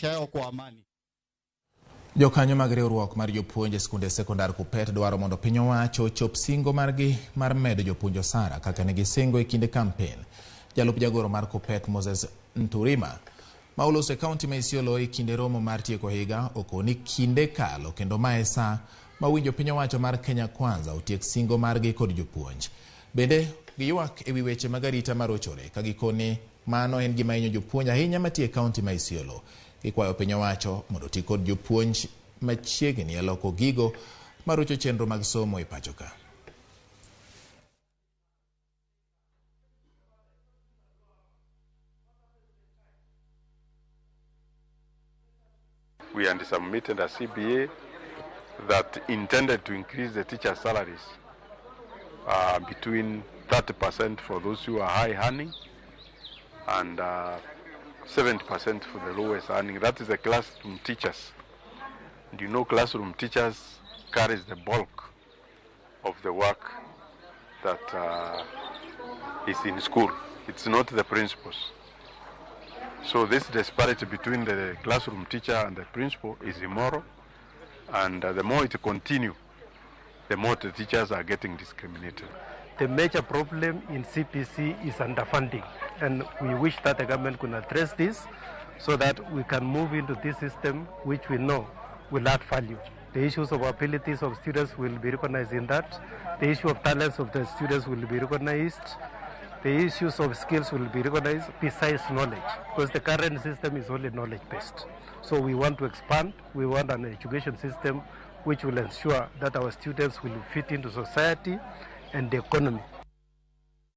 maisha yao kwa amani. Jokanyo mag riwruok mar jopuonj e skunde sekondar KUPPET dwaro mondo piny owacho ochop singo margi mar medo jopuonj osara kaka ne gisingo e kinde kampen. Jalup jagoro mar KUPPET Moses Nturima ma oloso e kaunti ma Isiolo e kinde romo mar tieko higa okoni kinde kalo kendo mae e saa ma winjo piny owacho mar Kenya Kwanza otiek singo margi kod jopuonj. Bende giywak e wi weche mag arita marochore ka gikoni mano en gima hinyo jopuonj ahinya matiyo e kaunti ma Isiolo. Gikwayo piny owacho mondo oti kod jopuonj machiegni e loko gigo marocho chenro mag somo e pacho ka. We had submitted a CBA that intended to increase the teacher salaries between 30% for those who are high earning and 70% for the lowest earning. That is the classroom teachers. And you know, classroom teachers carries the bulk of the work that is in school. It's not the principals. So this disparity between the classroom teacher and the principal is immoral, and the more it continues, the more the teachers are getting discriminated. The major problem in CBC is underfunding, and we wish that the government could address this so that we can move into this system which we know will add value. The issues of abilities of students will be recognized in that. The issue of talents of the students will be recognized. The issues of skills will be recognized besides knowledge, because the current system is only knowledge-based. So we want to expand. We want an education system which will ensure that our students will fit into society and the economy.